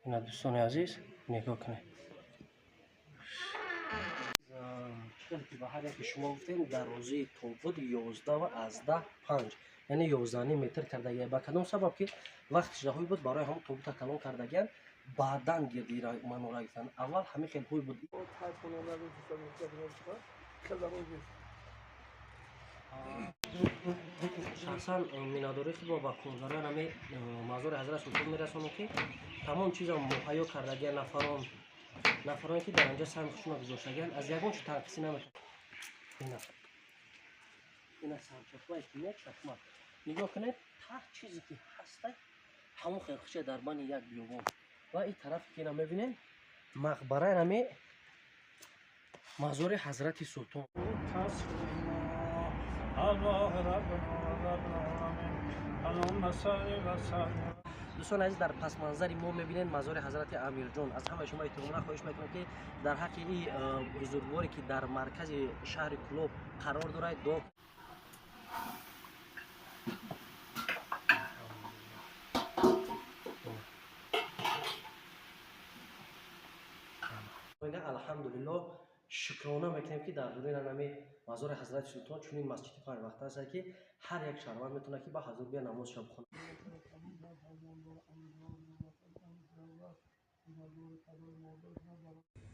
Ина, дӯстони азиз, нигоҳ кунед. Чӣ ки ба ҳар яке шумо гуфтем, дарозии тобут 11,5, яъне 11 метр кардагия. Ба кадом сабаб ки вақти ҳои буд, барои ҳамон тобута калон кардагиян, баъдан гирди манора гирифтанд. Аввал ҳамин хел ҳой буд. Шахсан миннатдории худро ба коргарони ҳами мазори Ҳазрат Султон мерасонам, ки тамом чизам муҳайё кардагия. Нафароне ки дар анҷа саҳми худшонро гузоштагиянд, аз ягон чи танқисӣ наметавонад. Ина сарчашмае ки меяд, чашма, нигоҳ кунед, ҳар чизе ки ҳаста, ҳамон хелхушия дар бани як биёбон. Ва ин тарафе ки ина мебинем, мақбараи ҳами мазори Ҳазрати Султон. Дӯстони азиз, дар пасманзари мо мебинед мазори Ҳазрати Амирҷон. Аз ҳамаи шумо эҳтиромона хоҳиш мекунам, ки дар ҳаққи ин бузургворе, ки дар маркази шаҳри Кӯлоб қарор дорад, дуо. Алҳамдулиллоҳ, шукрона мекунем, ки дар дуруни ҳами мазори Ҳазрати Султон чунин масҷиди панҷвақта аст, ки ҳар як шаҳрванд метавонад, ки ба ҳазур бия, намозша бихонад.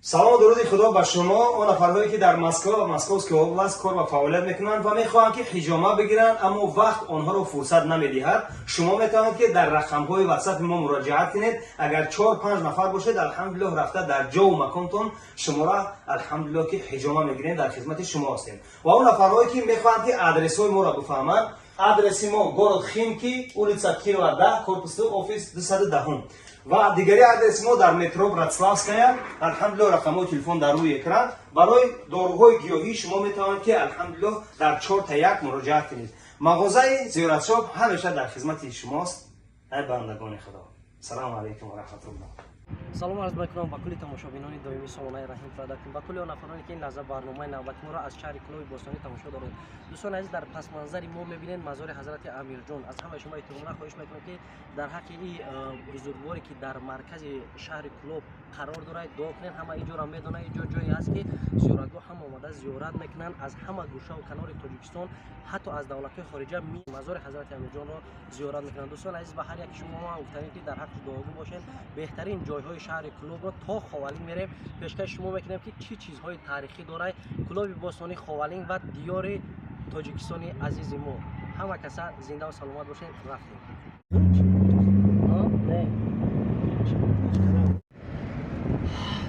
Салому дуруди Худо ба шумо, он нафарҳое ки дар Москва ва Московская область кор ва фаъолият мекунанд ва мехоҳанд, ки ҳиҷома бигиранд, аммо вақт онҳоро фурсат намедиҳад. Шумо метавонед, ки дар рақамҳои ватсапи мо муроҷиат кунед. Агар чор панҷ нафар бошед, алҳамдулиллоҳ, рафта дар ҷову маконтон шуморо, алҳамдулиллоҳ, ки ҳиҷома мегирем, дар хизмати шумо ҳастем. Ва он нафарҳое ки мехоҳанд, ки адресҳои моро бифаҳманд, адреси мо: город Химки, улица Кирова, 10, корпус, офис 210. Ва дигари адреси мо дар метро Братславская. Алҳамдулиллоҳ, рақамҳои телефон дар рӯи экран. Барои доруҳои гиёҳӣ шумо метавонед, ки алҳамдулиллоҳ, дар чорта як муроҷиат кунед. Мағозаи Зиёратшоп ҳамеша дар хизмати шумост. Ай бандагони Худо, салому алайкум ва раҳматуллоҳ. Салом арз мекунам ба кулли тамошобинони доимии сомонаи Раҳим Продакшн, ба кулли он нафароне, ки ин лаҳза барномаи навбати моро аз шаҳри Кӯлоби бостонӣ тамошо доред. Дӯстони азиз, дар пасманзари мо мебинед мазори Ҳазрати Амирҷон. Аз ҳамаи шумо эҳтиромона хоҳиш мекунам, ки дар ҳаққи ин бузургворе, ки дар маркази шаҳри Кӯлоб қарор дорад, дуо кунед. Ҳама ин ҷоро медонанд. Ин ҷо ҷое ҳаст, ки зиёратгоҳ ҳама омада зиёрат мекунанд, аз ҳама гӯшаву канори Тоҷикистон, ҳатто аз давлатҳои хориҷа мазори Ҳазрати Амирҷонро зиёрат мекунанд. Дӯстони азиз, ба ҳар яки шумо ҳам гуфтанем, ки дар ҳаққи дуогӯ бошед. Беҳтарин ҷойҳои шаҳри Кӯлобро то Ховалинг мерем, пешкаши шумо мекунем, ки чӣ чизҳои таърихӣ дорад Кӯлоби бостонӣ, Ховалинг ва диёри Тоҷикистони азизи мо. Ҳама каса зиндаву саломат бошед. Рафтем.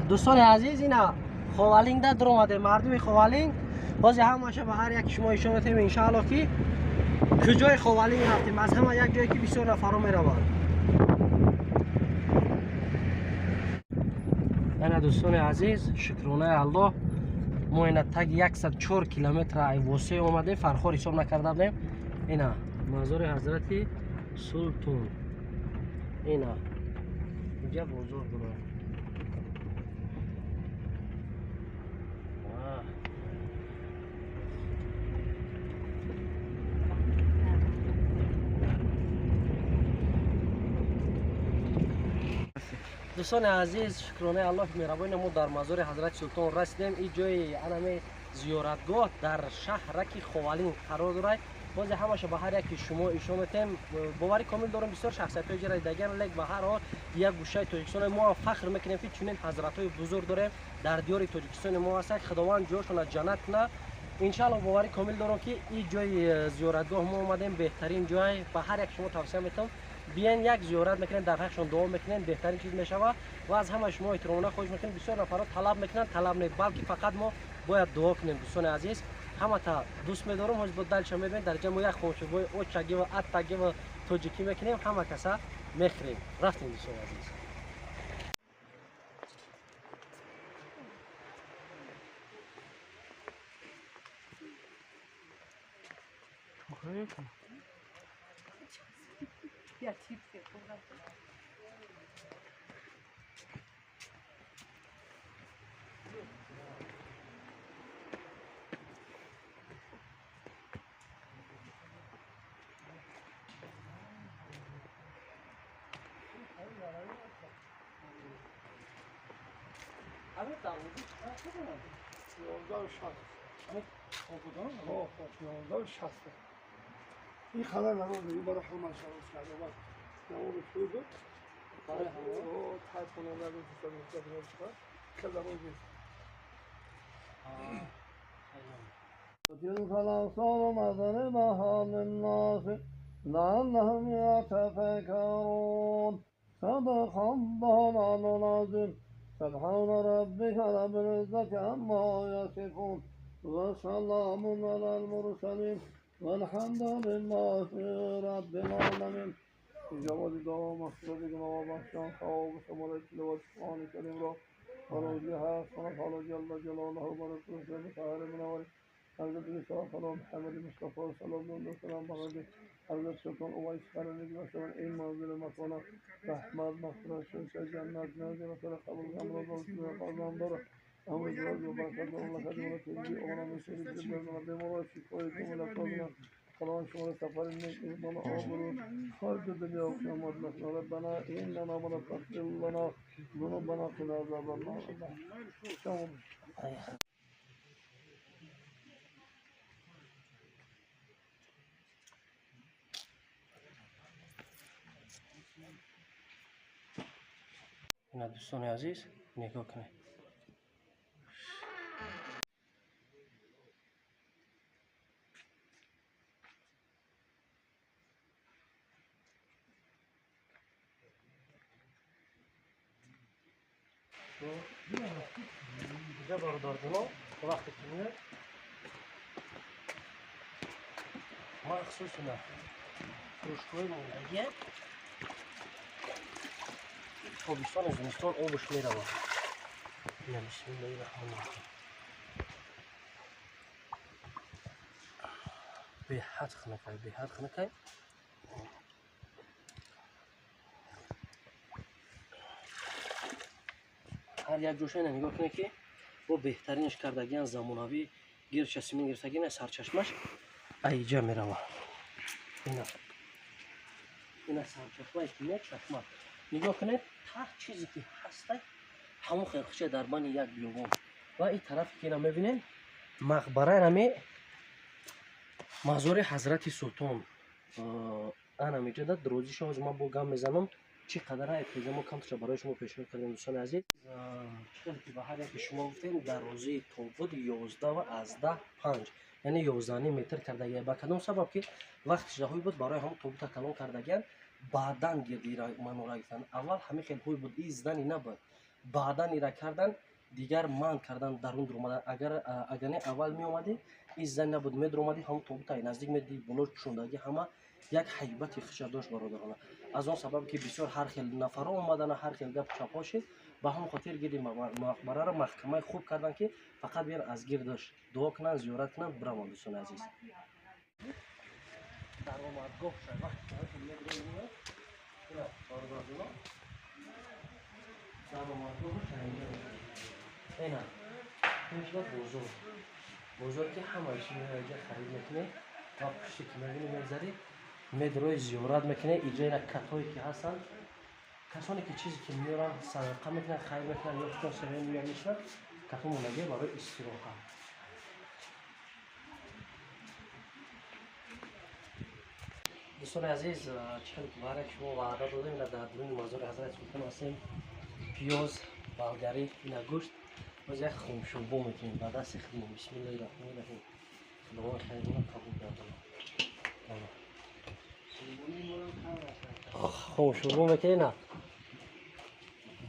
Дӯстони азиз, ина Ховалингда дуромадем. Мардуми Ховалинг, бози ҳамаша ба ҳар яки шумо ишора метем, иншаалло, ки куҷои Ховалинг рафтем. Аз ҳама як ҷое, ки бисёр нафаро мераванд. Ана, дӯстони азиз, шукронаи Аллоҳ, мо ина таги 104 километр ай Восе омадем, Фархор ҳисоб накарда будем. Ина мазори Ҳазрати Султон, ина инҷа бозор дорад. Дӯстони азиз, шукронаи Аллоҳ, меҳрабони, мо дар мазори Ҳазрати Султон расидем. Ин ҷои анаме зиёратгоҳ дар шаҳраки Ховалинг қарор дорад. Бозе ҳамаша ба ҳар яки шумо ишон метем. Боварӣ комил дорам, бисёр шахсиятҳои ҷара дидагиан, лек ба ҳар ҳол як гӯшаи Тоҷикистон мо ҳам фахр мекунем, ки чунин ҳазратҳои бузург дорем дар диёри Тоҷикистони мо ҳастанд. Худованд ҷошона ҷаннат кунад, иншаалло. Боварӣ комил дорам, ки ин ҷои зиёратгоҳ мо омадем, беҳтарин ҷой. Ба ҳар як шумо тавсия метавам, биен, як зиёрат мекунем, дар ҳақшон дуо мекунем, беҳтарин чиз мешавад. Ва аз ҳамаи шумо эҳтиромона хоҳиш мекунем. Бисёр нафарҳо талаб мекунанд, талаб не, балки фақат мо бояд дуо кунем. Дӯстони азиз, ҳамата дӯст медорам. Ҳозир бо дальше мебинем. Дар ҷа мо як хоншурбои очагиву аттагиву тоҷикӣ мекунем, ҳама каса мехӯрем. Рафтем, дӯстони азиз. Я чипсы. Ҳамин дарвоза чанд? 11.60. Ҳамин хобудон? Ҳо, 11.60. Ин қадар намоз мегӯ барои ҳама шаб карда баъд намози шуд. Барои ҳама? Ҳо, 8 хонанда 300 хел намоз нест. تلك الأمثال نضربها للناس لعلهم يتفكرون. صدق الله العلي العظيم. سبحان ربك رب العزة عما يصفون وسلام على المرسلين والحمد لله رب العالمين. اجابت دعا مغفرت گناه بخشان ثواب شمار تلاوت قرآن کریم را برای هر سنت جل جلاله و برکاته مطهر منور حضرت عیسی محمد مصطفی صلی الله علیه و سلم بغداد حضرت سلطان اویس قرنی باشند این منزل مکان رحمت مغفرت شمس جنت نازل قبول امراض و قضا داره امر جواز و برکت الله خدمت تنجی اونا مسیح جبران بیمار شفای کامل افراد خداوند شما را سفر نیک ایمان آبرو خارج دنیا و قیامت نکنه. ربنا اننا من تغفر لنا ذنوبنا قنا عذاب النار. اینا دوستان عزیز نگاه کنید. اینجا برادر وقتی که میاد مخصوص نه فروشگاه موندگیه تابستان و زمستان آبش میرود. اینا بسم الله الرحمن الرحیم. بێحەد خنەکای، بێحەد خنەکای. ҳар як ҷоша ина нигоҳ кунед ки бо беҳтаринаш кардагиан замонавӣ гирча симин гирифтагӣ на сарчашмаш айҷа мерава. Ина ина сарчашмае ки меяд чашма. Нигоҳ кунед ҳар чизе ки ҳастай ҳамон хелхуча дар бани як биёбон. Ва ин тарафе ки ина мебинем мақбараи ҳами мазори ҳазрати султон. Ана меҷода дурозиша ҳозир ман бо гам мезанам чӣ қадар айпеза мо камташа барои шумо пешниҳод кардем дӯстони азиз. Чӣ қадар ки ба ҳар яке шумо гуфтем дарозии тобут 11.5, яъне 11 метр кардагия. Ба кадом сабаб ки вақти шаҳои буд барои ҳамон тобута калон кардагиян баъдан гирди манора гирифтанд. Аввал ҳамин хел ҳой буд, и здани набуд. Баъдан ира кардан, дигар манъ кардан дарун дуромадан. Агар не аввал меомадӣ, и здани набуд, медуромадӣ ҳамон тобутаи наздик медидӣ, боло чундаги ҳама як ҳайбати хиша дошт бародарона. Аз он сабаб ки бисёр ҳар хел нафарҳо омадана, ҳар хел гапу чапҳо шид, ба ҳамон хотир гирди мақбараро маҳкамаи хуб карданд ки фақат биён аз гирдаш дуо кунанд, зиёрат кунанд, бираванд дӯстони азиз. Даромадгоҳ шад вақте ки медурем, бародарона даромадгоҳ ина мешавад бозор. Бозор ки ҳамаи чиз меояд харид мекунед ва пушти ки мебинӣ мегзарӣ медрои зиёрат мекунед. Иҷо ина катҳое ки ҳастанд, касоне ки чизе ки меоранд садақа мекунанд, хайр мекунанд ё худшон семия меоянд мешинанд, катҳо мондагие барои истироҳат. Дӯстони азиз, чӣ хеле ки ба ҳар як шумо ваъда додем, ина дар дуруни мазори ҳазрати султон ҳастем. Пиёз, балгарӣ, ина гӯшт. Боз як хумшӯрбо мекунем ба дасти худмон. Бисмиллоҳи раҳмони раҳим. Худованд хайрона қабул гардонад. Хумшӯрбо мекунем на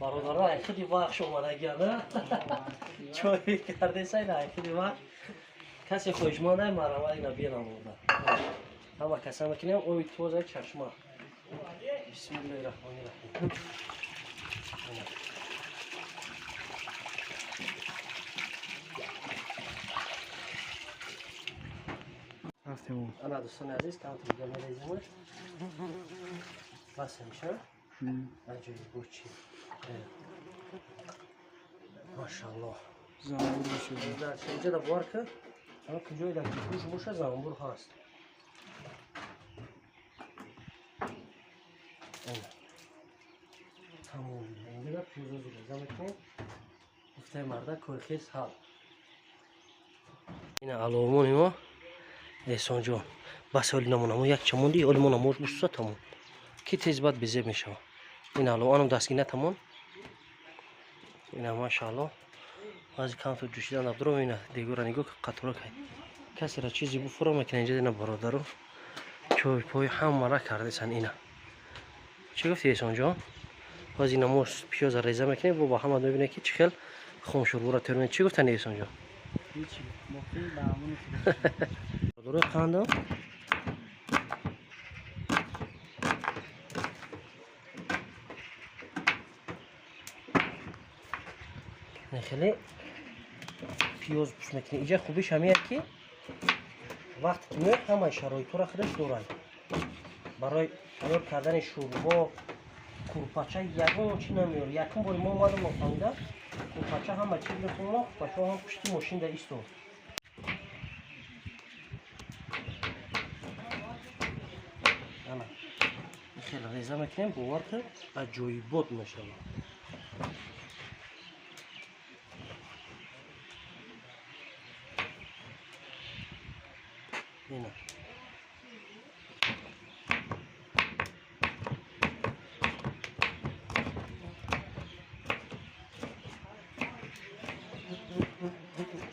бародаро, ай худи вахш омадагиан чой кардесай на ай худи вахш. Касе хоҳишманд марҳамат ина биёнам оварда. Ҳама каса мекунем оби тозаи чашма. Бисмиллоҳи раҳмони раҳим. Ана дӯстони азиз, камтар дига мерезимаш. Бас меша. Аҷоиб буд чи. Машааллоҳ. Занбур мешавад. Инҷа да бовар кун, ҳама куҷое дар ки гӯшт боша занбур ҳаст. Тамом. Инҷа да пиёзо реза мекунем. Гуфтаи марда корхез ҳал. Ина аловмони мо Эҳсонҷон. Бас оли намонамо як чамонди оли мо намош буса тамом. Ки тез баъд безеб мешава. Ин алов анам дастгина тамом. Ина машаалло. Баъзи камту ҷӯшидан абдуром ина дегора нигоҳ қатора кай. Касера чизи буфура мекунад инҷа ина бародару. Чой пой ҳамара кардесан ина. Чӣ гуфти Эҳсонҷон? Баъзи намоз пиёза реза мекунем бо ба ҳама мебинем ки чӣ хел хомшӯрбора тайёр мекунем. Чӣ гуфтани Эҳсонҷон? Бародарои қандам хеле пиёз пуш мекунем. Иҷа хубиш ҳамия ки вақте ки меояд ҳамаи шароитҳоро худаш дорад. Барои тайёр кардани шӯрбо, курпача ягон чи намеёр. Якум бори мо омадам нофаҳмида, курпача ҳама чи гирифтем, курпачаҳо ҳам пушти мошинда истод. Ана хеле реза мекунем, бовар кун, аҷоибот мешавад. Ина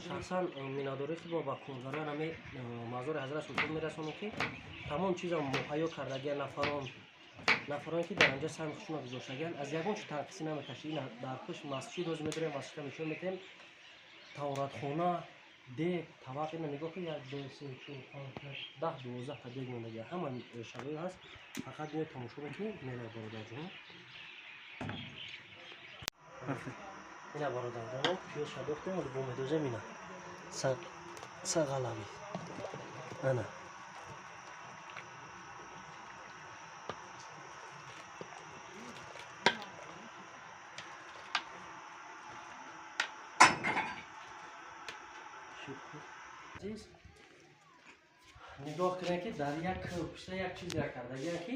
шахсан миннатдории худро ба коргарони ҳамин мазори Ҳазрат Султон мерасонам, ки тамом чизам муҳайё кардагиан, нафароне ки дар анҷа саҳми худшонро гузоштагиан, аз ягон чи танқисӣ намекашид. Ина дар пушт масҷид ҳозир медорем, масҷидро нишон медиҳем, таҳоратхона, дег, табақ. Ина нигоҳ кун, 1 2 3 4 5 6 10 12 та дег мондагиан, ҳама шароит ҳаст. Фақат меоед тамошо мекунед, меравед бародарҷон. Ина бародарҷон, пиёзша дохтем, ҳоло бо медозем. Ина сағалави ана нигоҳ кунед, ки дар як пушта як чизера кардагиам, ки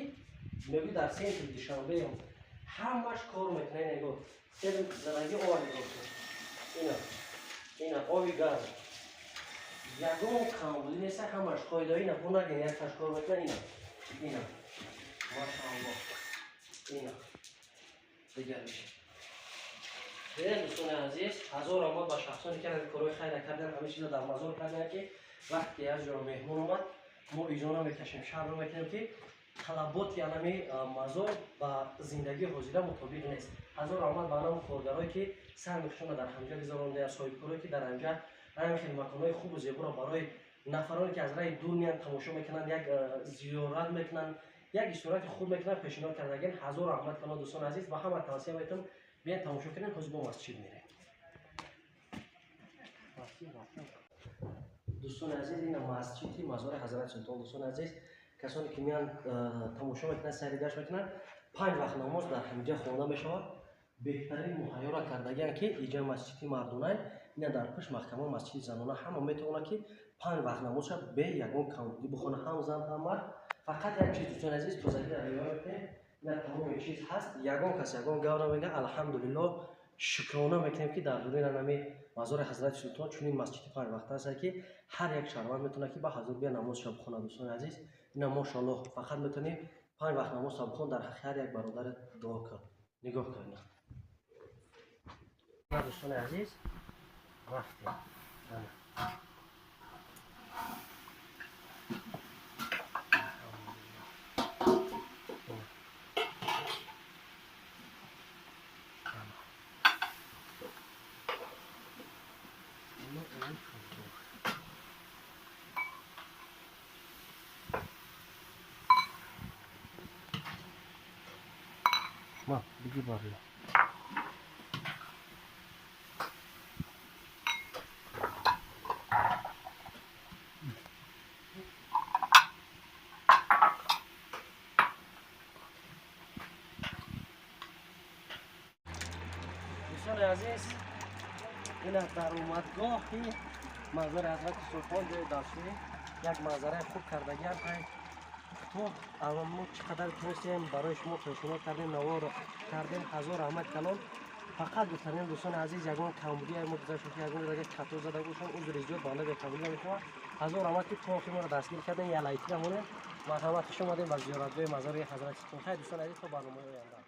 мегӯй дар центри Душанбеам ҳамаш кор мекунад. Нигоҳ зараги ова нигоҳ кун, ина ина оби гарм, ягон камбудӣ нест, ҳамаш қоида. Ина бо нагин якташ кор мекунад. Ина ина машааллоҳ, ина дигариш. Дӯстони азиз, ҳазор раҳмат ба шахсоне ки ҳамин корҳои хайра карданд, ҳамин чизро дар мазор карданд, ки вақте ки аз ҷо меҳмон омад, мо изо намекашем, шарм намекунем, ки талаботи анами мазор ба зиндагии ҳозира мутобиқ нест. Ҳазор раҳмат ба анам коргарое ки саҳми худшонро дар ҳамҷа гузарондаанд, соҳибкорое ки дар ҳамҷа ҳамин хел маконҳои хубу зеборо барои нафароне ки аз раи дур меянд тамошо мекунанд, як зиёрат мекунанд, як истироҳати хуб мекунанд, пешниҳод кардагиан. Ҳазор раҳмат кано дӯстони азиз, ба ҳама тавсия метавон биёед тамошо кунем. Ҳозир бо масҷид мерем. Дӯстони азиз, ина масҷиди мазори Ҳазрат Султон. Дӯстони азиз, касоне ки меянд тамошо мекунанд, сайри гашт мекунанд, 5 вақт намоз дар ҳаминҷа хонда мешавад. Беҳтарин муҳайёро кардагианд, ки иҷа масҷиди мардонай, ина дар пушт маҳкама масҷиди занона. Ҳама метавонад ки 5 вақт намозша бе ягон камбудӣ бихонад, ҳам зан ҳам мард. Фақат як чиз дӯстони азиз, тозагиро риоя мекунем. Ина тамоми чиз ҳаст, ягон кас ягон гап намегӯяд. Алҳамдулиллоҳ, шукрона мекунем, ки дар дуруни ҳамин мазори Ҳазрати Султон чунин масҷиди 5 вақта ҳаст, ки ҳар як шаҳрванд метавонад ки ба ҳазур бия намозша бихонад. Дӯстони азиз, ина мошааллоҳ, фақат метавонем 5 вақт намозша бихон, дар ҳаққи ҳар як бародар дуо кун. Нигоҳ кун. Дӯстони азиз, рафтем. Ма, беги барля. Дӯстони азиз, ина даромадгоҳи мазори Ҳазрати Султон, ҷои дастшӯӣ, як манзараи хуб кардагиам. То алон мо чӣ қадар тонистем барои шумо пешниҳод кардем, навор кардем. Ҳазор раҳмат калон. Фақат гуфтанем, дӯстони азиз, ягон камбудии мо гузашт, ки ягон агар хато зада бошам, узри зиёд банда беқабул намекунам. Ҳазор раҳмат, ки то охир моро дастгир кардем. Я лайкира монем. Марҳамат, хуш омадем ба зиёратгоҳи мазори ҳазрати султон. Хайр, дӯстони азиз, то барномаи оянда.